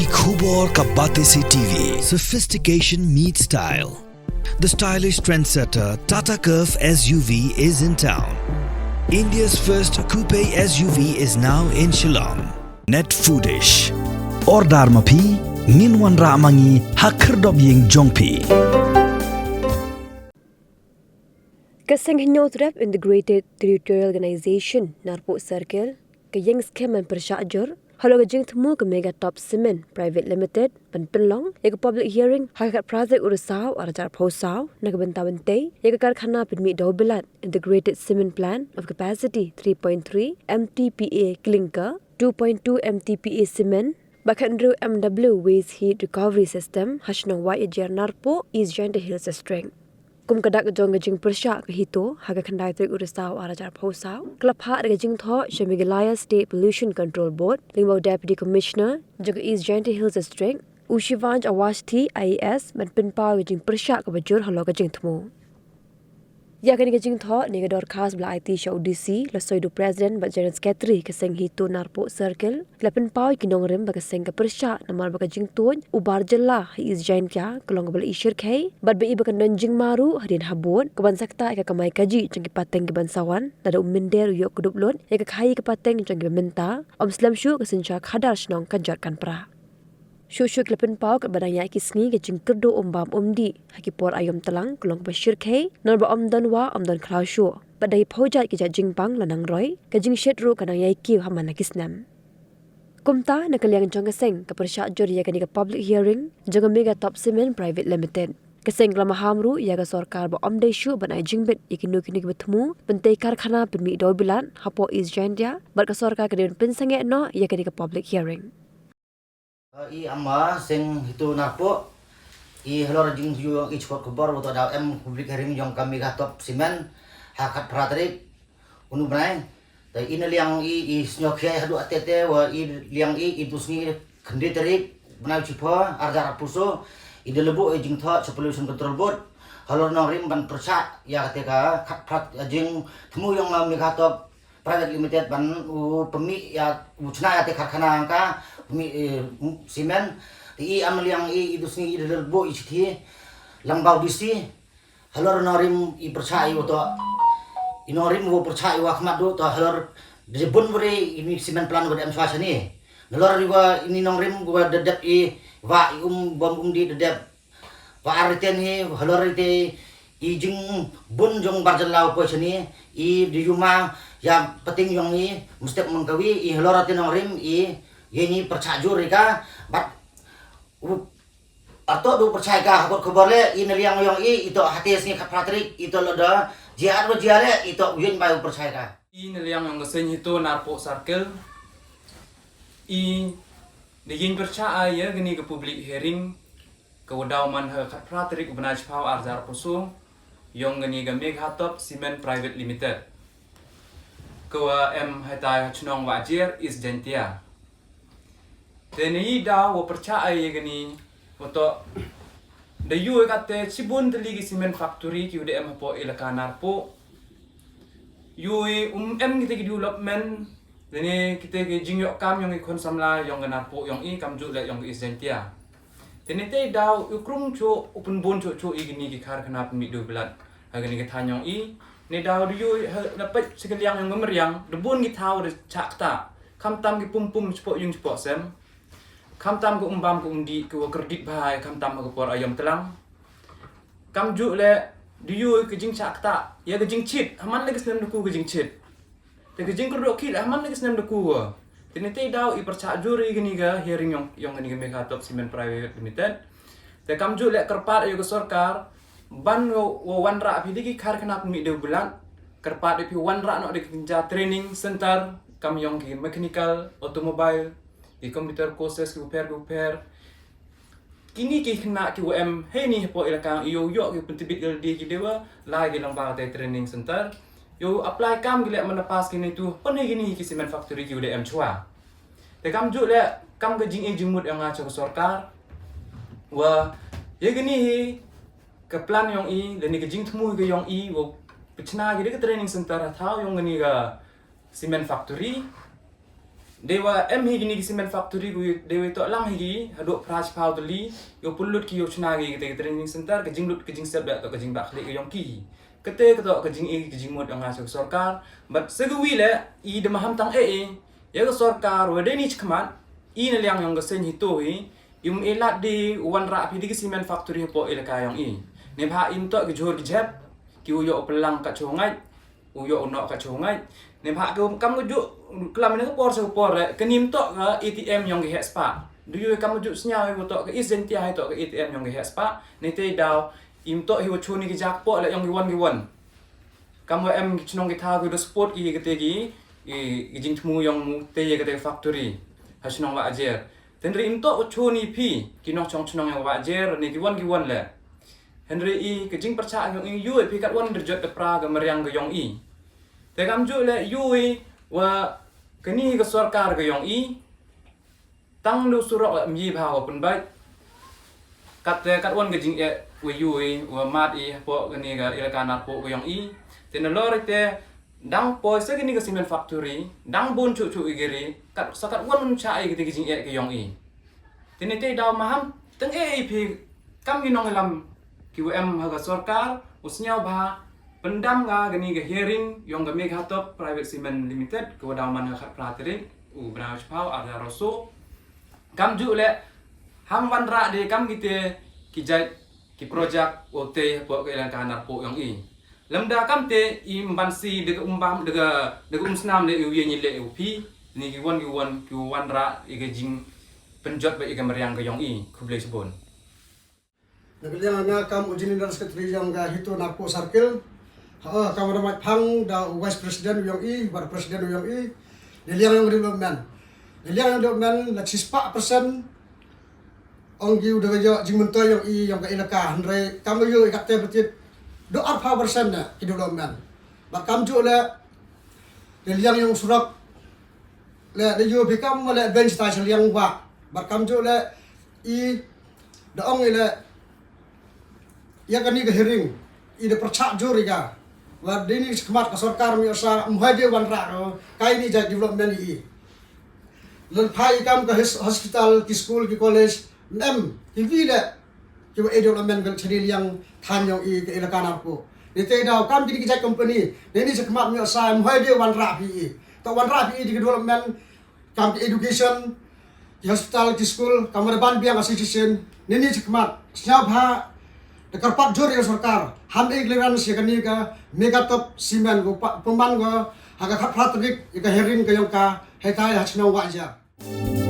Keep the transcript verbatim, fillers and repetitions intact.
Khubor ka Batesi T V. Sophistication meets style. The stylish trendsetter Tata Curvv S U V is in town. India's first coupe S U V is now in Shillong. Net Foodish. Order ma phi, ngin wanrah ma ngi ha khyrdop ïing jong phi. Ka Seng Hynñiewtrep Integrated Territorial Organization, Narpuh Circle, ka ïeng skhem ban pyrshah jur halor ka jingthmu ka Mega Top Cement Private Limited ban pynlong ïa ka public hearing ha ka khatphra tarik u Risaw arhajar arphew saw na ka bynta ban tei ïa ka karkhana pynmih dewbilat Integrated Cement Plant of Capacity three point three M T P A Clinker, two point two M T P A Cement bad khathynriew M W Waste Heat Recovery System ha shnong Wahiajer Narpuh, East Jaintia Hills District. Kum ka dak jong ka jingpyrshah ka HITO ha ka khyndai tarik u Risaw arhajar arphew saw, ka la phah da ka jingthoh sha Meghalaya State Pollution Control Board lyngba u Deputy Commissioner jong ka East Jaintia Hills District, u Shivansh Awasthi I A S, ban pynpaw ïa ka jingpyrshah kaba jur halor ka jingthmu. Ïa kane ka jingthoh ne ka dorkhas ba la aiti sha u D C, la soi da u President bad General Secretary ka Seng HITO Narpuh Circle, ki la pynpaw ïa ki nongrim ba ka seng ka pyrshah namar ba ka jingtuid u bar jylla ha East Jaintia ka long kaba la i shyrkhei bad ba i ba kan don jingma ruh hadien habud kaban sa ktah ïa ka kamai kajih jong ki pateng kiban sa wan, lada u mynder u ïoh kdup lut ïa ka khaii ka pateng jong kiba mynta, ym slem shuh ka synshar khadar shnong kan jot kan prah. Shuh shuh ki la pynpaw katba dang ïaid ki sngi ka jingkyrduh um bam um dih ha ki por aïom tlang ka long kaba shyrkhei namar ba ym don wah ym don khlaw shuh bad da ki phew jait ki jait jingpang la nang roi, ka jingshet ruh ka nang ïai kiew ha man la ki snem. Kumta na ka liang jong ka seng ka pyrshah jur ïa kane ka public hearing jong ka Mega Top Cement Private Limited. Ka seng ka la maham ruh ïa ka sorkar ba ym dei shuh ban ai jingbit ïa kino kino kiba thmu ban tei karkhana pynmih dewbilat hapoh East Jaintia bad ka sorkar ka dei ban pynsangeh noh ïa kane ka public hearing. I ama Seng HITO Narpuh, i halor jingïohi jong i chukot khubor ba u to daw em public hearing jong ka Mega Top Cement ha khatphra tarik une u bnai. Te i na liang i, i sngewkhia haduh tete wa i liang i, i tu sngi khyndai tarik bnai u shiphew arhajar arphew saw, i da la buh i jingthoh sha Pollution Control Board halor nongrim ban pyrshah ïa kate ka khatphra jingthmu jong ka Mega Top Private Limited ban u pynmih ïa u chna ïa te karkhana ka pynmih, eh, cement. Te i am liang i, i tu sngi i da la buh i shithi lyngba u D C. Halor nongrim i pyrshah ïa u to, i nongrim u pyrshah ïa u ha khmat duh to halor da bun bri i cement plant u da em shwa shane. Halor ïa u i nongrim u da dep i wah i um bam um dih da dep. Wa ar ten hi halor te i jingbun jong bar jylla u poi shane, i da ïohi ma ïa pateng jong i mynstep mynkawi, i halor te nongrim i ïa ngi pyrshah jur ïa ka bad u, ato du pyrshah ïa ka ha kot khubor le i na liang jong i, i to ha te sngi khatphra tarik i to la da jia ar ba jia le i to u ïeng bai u pyrshah ïa ka. I na liang jong ka Seng HITO Narpuh Circle, i da ïeng pyrshah ïa kane ka public hearing ka wa daw man ha khatphra tarik u bnai shiphew arhajar arphew saw, jong kane ka Mega Top Cement Private Limited, ka wa em haitai ha chnong Wahiajer, East Jaintia. Te ne i daw wa pyrshah ïa kane wa to da ïohi kate shibun tylli ki cement factory ki u da em hapoh elaka Narpuh. Ïohi um em kite ki development, te ne kite ki jingïoh kam jong ki khun samla jong ka Narpuh jong i kamjooh le jong ka East Jaintia. Te ne te daw u krum chuh, u pynbun chuh chuh ïa kine ki karkhana pynmih dewbilat ha kane ka thaiñ jong i. Ne daw da ïohi ha la peit sha ka liang jong ka mariang, da bun ki thaw da chah ktah. Khamtam ki pum pum shapoh ïing shapoh sem. Khamtam ka um bam ka um dih ka wa kyrdit bha, khamtam ha ka por aïom tlang. Kamjooh le da ïohi ka jingchah ktah ïa ka jingchit, ha man la ka snem da ku ka jingchit. Te ka jingkyrduh khih ha man la ka snem da ku wa. Te ne te daw i pyrshah jur ïa kane ka hearing jong, jong kane ka Mega Top Cement Private Limited. Te kamjooh le kyrpad ïa ka sorkar ban wa, wa wanrah phi da ki karkhana pynmih dewbilat. Kyrpad ïa phi wanrah noh da ki kynja training center kam jong ki mechanical, automobile, ki computer courses ki u pher ki u pher. Kine ki khynnah ki wa em heini hapoh elaka i yow yoh ki pyntbit ïa lade ki dei wa lai ki lyngba te training center. Yow apply kam ki leh mynta pass kine tu pynheh kine ki cement factory ki u da em chwa. Te kamjooh le kam ka jingim jingmut ïa nga cha ka sorkar wa ïa kine hi ka plan jong i lane ka jingthmu hi ka jong i wa pynchna ki da ka training center ha thaw jong kine ka cement factory. Dei wa em hi kini ki cement factory, ku dei wa toh lang hi ki haduh phra spah tylli, yow pynlut ki, yow chna ki kata ka training center. Ka jinglut ka jingsep da toh ka jingbah khlieh ka yong ki. Kata ka toh ka jing i ka jingmut yong nga sha ka sorkar. Bad sa ka wi le, i da maham tang e e ya ka sorkar, wa dei ni chakhmat, i na liang yong ka seng HITO hi, im e lad di wanrah phi di ki cement factory hapoh elaka yong i. Neibhah im toh ki jhur ki jhep, ki u yoh u pynlang ka chongait, u yoh u noh ka chongait. Neibhah ka kam ka juh, klam ne ka por sa ka por le, ka nim toh ka A T M yong ki heh spah. Du yoh kam ka juh sñiaw hi wa toh ka East Jaintia hi toh ka A T M yong ki heh spah. Neite daw, im toh hi wa chuni ki jak poh le yong ki wan ki wan. Kam wa em ki chnong ki thaw ki da support ki kata ki, ki, ki jingthmu yong te ya kata factory ha chnong Wahjer. Te hynrei im toh wa chuni phi ki nongchong chnong yong Wahjer ne ki wan ki wan le. Hynrei i ka jingpyrchah yong i, yow i phi kat wan da jot da pra ka mariang ka yong i. Te kam juh le, yow i wa kani ka sorkar ka yong i, tang du surok la myi bha wa pynbait. Kat te kat wan ka jingeh wa yow i, wa mad i hapoh kani ka elaka Narpuh ka yong i. Te na lor te dang poi sa kani ka cement factory, dang bun chuh chuh i gari, kat sa kat wan cha i kati ka jingeh ka yong i. Te neite daw maham tang e e phi kam ki nonglam ki wa em ha ka sorkar, u sñiaw bha pyndam nga kani ka hearing yong ka Meghatop Private Cement Limited, ka wa daw man ha ka khatphra tarik u bnai u chiphaw, ar hajar arphaw so. Kam juh le, ham wanrah de kam kite ki jait ki project wa te hapoh ka elaka Narpuh yong i. Lymda kam te i mban si da ka um bam, da ka, da ka um snam le i u ye ni le i u phi, ni ki wan ki wan, ki wanrah i ka jingpynjot bad i ka mariang ka yong i. Khublei chibun. Na ka liang nga kam u General Secretary yong ka HITO Narpuh Circle. Ha, kam wa da mait phang da u Vice President u yong i, bad President u yong i. Na liang yong development. Na liang yong development la chispah percent ong ki u da ka yoh jingmyntoi yong i yong ka elaka, hynrei kam yoh i kat te betit du arphaw percent na ki development. Bad kam juh le, na liang yong surok le, da yoh phi kam le bench ta sha liang wa. Bad kam juh le, i da ong i le, ya kani ka hearing i da pyrchah jur i ka, wa dei ni chakhmat ka sorkar mi sa mhoi de wanrah ka, kai ni jait development i. Lon phai i kam ka his-, hospital, ki school, ki college, em, ki wi le, ki wa e development ka chini liang than yong i ka elaka Narpuh. Neite daw kam kini ki jait company, dei ni chakhmat mi sa mhoi de wanrah phi i. Toh wanrah phi i di ka development, kam ki education, ki hospital, ki school, kam wa da ban biang association, ne ni chakhmat, sñiaw bha, da kyrpad jur ya sorkar, ham e clearance ya kani ka Meghatop Cement ko pa-, pynban ko, ha ka khatphra tarik, ya ka hearing ka yong ka, hei tai ha chnong Wahjer.